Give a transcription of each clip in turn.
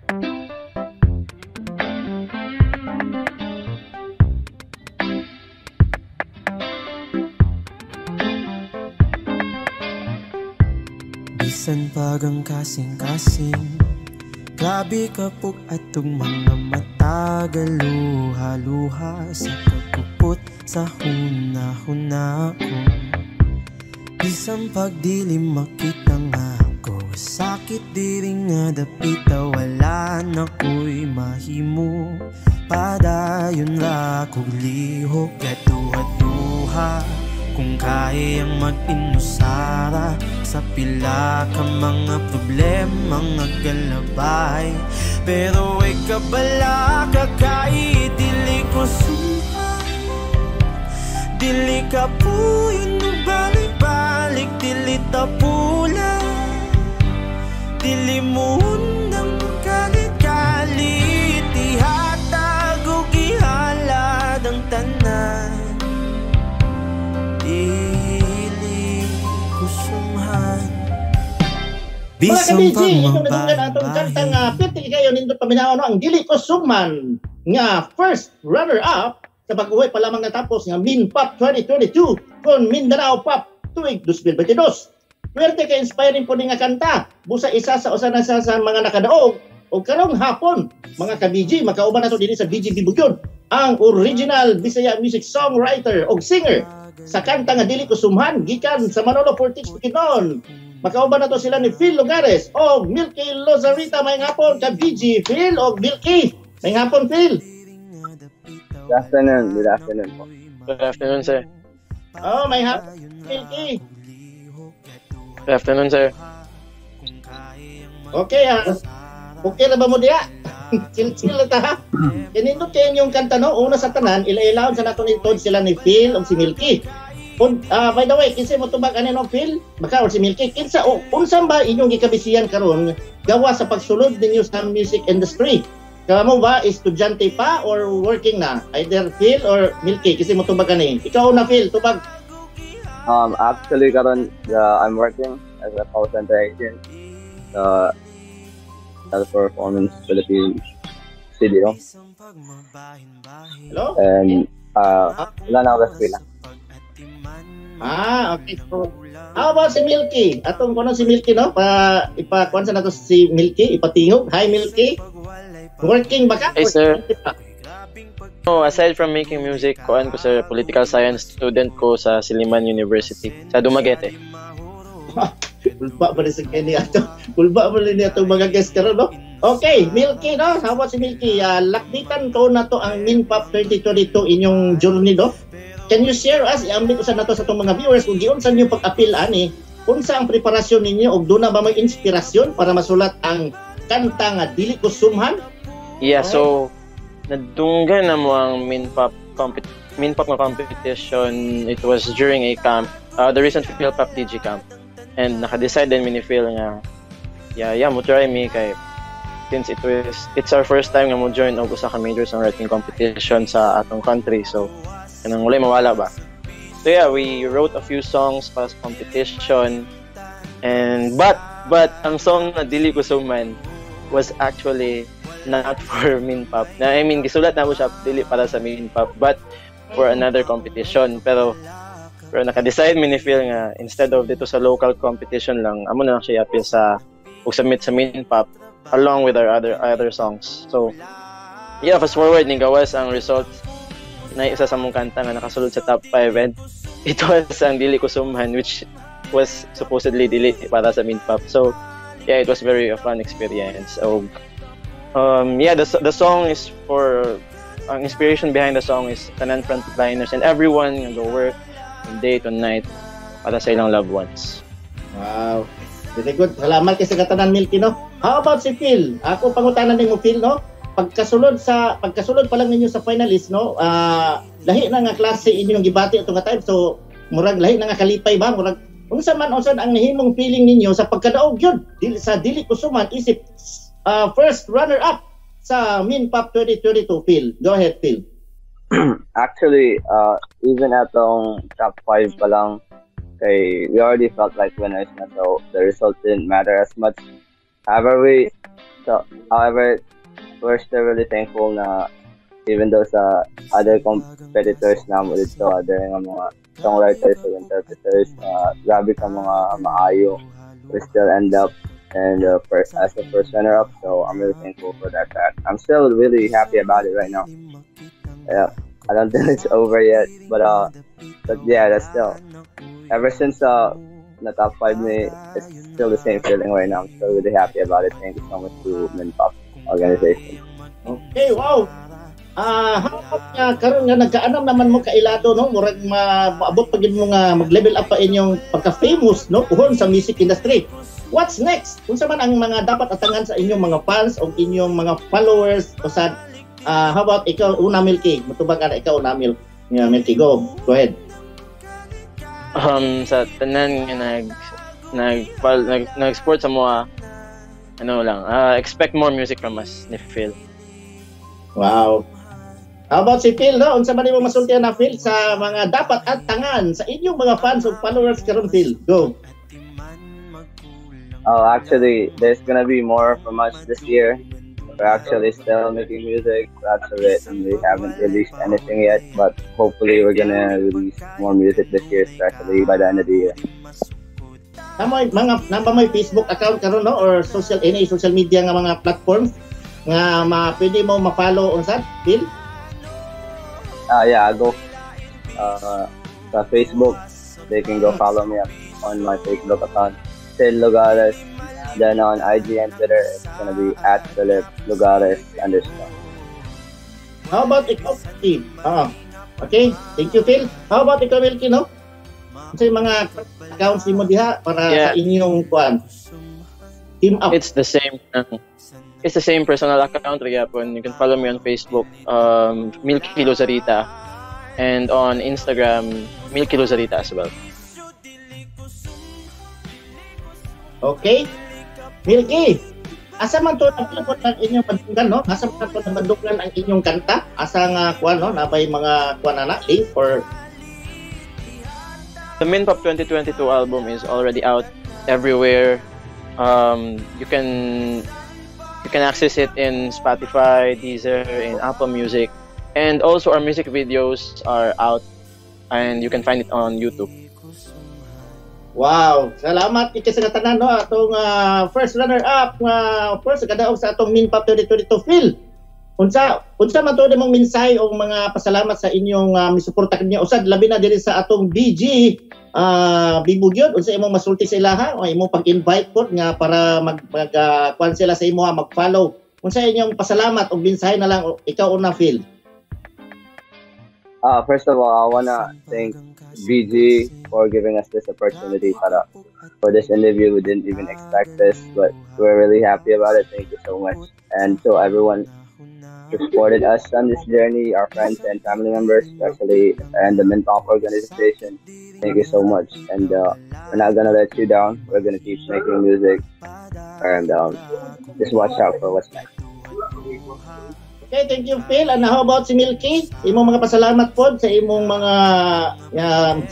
Bisan pag ang kasing-kasing, grabe kapog atong mga mata, galuha-luha sa kagkupot sa huna-huna ko. Bisan pag dili makita nga ako, sakit diri nga dapita, wala na ko'y mahimo. Padayon ra kog lihok, gaduha-duha kung kayang mag-inusara sa pila ka mga problema nga galabay. Pero ay kabala ka kay dili ko sumhan, dili ka puyon balik-balik, dili tapula, dili mo undang kalit-kalit, ihatag og ihalad ang tanan. Dili ko sumhan. Mga ka-BG, inyong nadunggan atong kantang pwerte kayo nindot paminaw, no? Ang Dili Ko Sumhan nga first runner-up sa pag-uwi pa lamang natapos nga Minpop 2022 kon Mindanao Pop tuig 2022. Pwerte kay inspiring po ni nga kanta. Busa isa sa usa na sa mga nakadaog og karong hapon, mga ka-BG, makauban nato dinhi sa BGB Bugyod ang original Bisaya music songwriter og singer sa kanta nga Dili Ko Sumhan gikan sa Manolo Fortich Bukidnon. Makauban nato sila ni Phil Lugares og Milky Lozarita. May hapon ka BG Phil og Milky. May hapon, Phil. Good afternoon. Good afternoon po. Good afternoon, sir. Oh, may hapon, Milky. Good afternoon, sir. Okay, ah. Okay na ba mo diya? Chill-chill na ta. Kinindot kayo yung kanta, no? Una sa tanan, ila-ilawon sa nato ni Todd sila ni Phil o si Milky. Kung, by the way, kinsa mo tubag ani no Phil? Baka or si Milky, kinsa o unsa ba inyong gikabisiyan karon gawa sa pagsulod ninyo sa music industry? Kamo ba estudyante pa or working na? Either Phil or Milky, kinsa mo tubag ani? Ikaw na Phil, tubag. Actually karon I'm working as a call center agent sa Teleperformance Philippines CDO. Hello? And wala na ako sa eskwela. Ah, okay. So, how about si Milky? Atong kuno si Milky, no? Pa ipakuan sa nato si Milky, ipatingog. Hi Milky. Working ba ka? Hey, sir. No, aside from making music, kuan ko sir, political science student ko sa Silliman University sa Dumaguete. Kulba ba rin sa Kenny ato? Kulba ba rin ato mga guest karon, no? Okay, Milky, no? How about si Milky? Lakbitan ko na to ang Minpop 2022 inyong journey, no? Can you share us, iambit usa nato sa itong mga viewers, kung giunsa niyo pag-apil ani, unsa ang preparasyon ninyo og doon na ba may inspirasyon para masulat ang kanta nga Dili Ko Sumhan? Yeah, so nadunggan na mo ang Minpop nga competition. It was during a camp, the recent Philpop DG camp. And naka-decide din mi ni Phil nga yeah, mo try mi kay since it's our first time nga mo join og usa ka major songwriting competition sa atong country, so kanang walay mawala ba. So yeah, we wrote a few songs para sa competition, and but ang song na Dili Ko Sumhan was actually not for Minpop. Na I mean, gisulat na mo siya dili para sa Minpop but for another competition. Pero naka-decide mi ni Phil nga instead of dito sa local competition lang, amo na lang siya i-appeal sa ug submit sa Minpop along with our other songs. So yeah, fast forward ni gawas ang results na isa sa mong kanta nga nakasulod sa top 5, and it was ang Dili Ko Sumhan, which was supposedly dili para sa Minpop. So yeah, it was very a fun experience. So yeah, the song is for ang inspiration behind the song is tanan frontliners and everyone nga go work from day to night para sa ilang loved ones. Wow. Very good. Salamat kay sa katanan Milky, no. How about si Phil? Ako pangutanan nimo Phil, no? Pagkasulod pa lang ninyo sa finalist, no? Lahi na nga klase inyong gibati ato nga time. So murag lahi na nga kalipay ba, murag unsa man unsa ang nahimong feeling ninyo sa pagkadaog yun dili sa Dili Ko Sumhan isip first runner up sa Minpop 2022, Phil? Go ahead, Phil. Actually, even atong top 5 pa lang, kay we already felt like winners na, so the result didn't matter as much. However, we So, however, we're still really thankful na even though sa other competitors na mo dito, other nga mga songwriters or interpreters, grabe ka mga maayo, we still end up and first, as the first runner-up. So I'm really thankful for that fact. I'm still really happy about it right now. Yeah, I don't think it's over yet, but yeah, that's still, ever since the top 5 me, it's still the same feeling right now. I'm still really happy about it. Thank you so much to Minpop organization. Okay, wow. How about nga karon nga nagkaanam naman mo kailado, no? Murag maabot pa gid mo nga mag-level up pa inyong pagka-famous, no, puhon sa music industry. What's next? Unsa man ang mga dapat atangan sa inyong mga fans o inyong mga followers? Usad, how about ikaw una, Milky? Mutubag ka na ikaw una, Milky. Yeah, Milky, go. Go ahead. Sa tanan nga nag-support sa mga ano lang, expect more music from us ni Phil. Wow. How about si Phil, no? Unsa man nimo masultihan na Phil sa mga dapat at tangan sa inyong mga fans o followers karon, Phil? Go. Oh, actually, there's gonna be more from us this year. We're actually still making music, lots of it, and we haven't released anything yet, but hopefully we're gonna release more music this year, especially by the end of the year. Nama mga namba may Facebook account karon, no, or social any social media nga mga platforms nga ma pwede mo ma-follow unsa, Phil? Yeah, I go sa Facebook. They can go follow me up on my Facebook account, Phil Lugares. Then on IG and Twitter, it's gonna be @PhilipLugares_. How about ikaw, Phil? Okay, thank you, Phil. How about ikaw, Milky, no? Unsa yung mga accounts nimo diha para sa inyong kuan? Team up. It's the same. It's the same personal account, gyapon. You can follow me on Facebook, Milky Lozarita, and on Instagram, Milky Lozarita as well. Okay. Milky, asa man to nagpilipot ang inyong bandungan, no? Asa man to nabandungan ang inyong kanta? Asa nga kuan, no? Nabay mga kuan na link or The Minpop 2022 album is already out everywhere. You can access it in Spotify, Deezer, in Apple Music, and also our music videos are out, and you can find it on YouTube. Wow, salamat kay sa katanan, no, atong first runner up nga first kadaog sa atong Minpop 2022, Phil. Unsa man to nimong mensahe o mga pasalamat sa inyong misuporta kaniya usad labi na diri sa atong BG Bibugyod, unsa imong masulti sa ilaha o imong pag-invite pod nga para mag kuan sila sa imo, mag-follow. Unsa inyong pasalamat o mensahe na lang, ikaw una, Phil? First of all, I wanna thank BG for giving us this opportunity para for this interview. We didn't even expect this, but we're really happy about it. Thank you so much. And to everyone who supported us on this journey, our friends and family members, especially, and the Minpop organization. Thank you so much. And we're not gonna let you down. We're gonna keep making music, and just watch out for what's next. Okay, thank you, Phil. And how about si Milky? Imong mga pasalamat po sa imong mga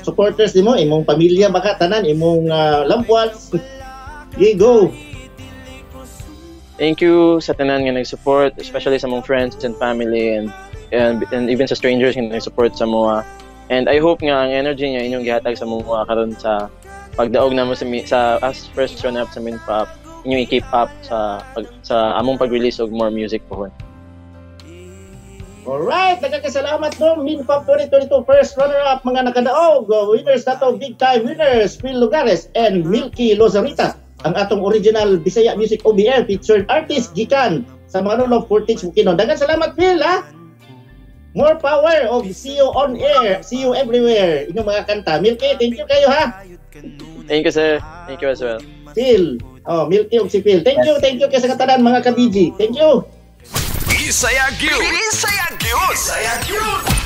supporters nimo, imong pamilya baka tanan, imong loved ones. You go. Thank you sa tanan nga nag-support, especially sa mong friends and family and even sa strangers nga nag-support sa mga. And I hope nga ang energy niya inyong gihatag sa mga karon sa pagdaog namo sa as first run up sa Minpop, inyong i-keep up sa among pag-release og more music pohon. Alright, nagkakasalamat no, Minpop 2022 first runner-up mga nakadaog, winners na to, big time winners, Phil Lugares and Milky Lozarita. Ang atong original Bisaya Music OBR featured artist gikan sa mga Manolog Portage Bukidnon. Daghang salamat, Phil, ha? More power of see you on air, see you everywhere. Inyong mga kanta. Milky, thank you kayo, ha? Thank you, sir. Thank you as well. Phil. Oh, Milky og si Phil. Thank you kay sa katanan mga ka-BG. Thank you. Bisaya gyud. Bisaya gyud. Bisaya gyud.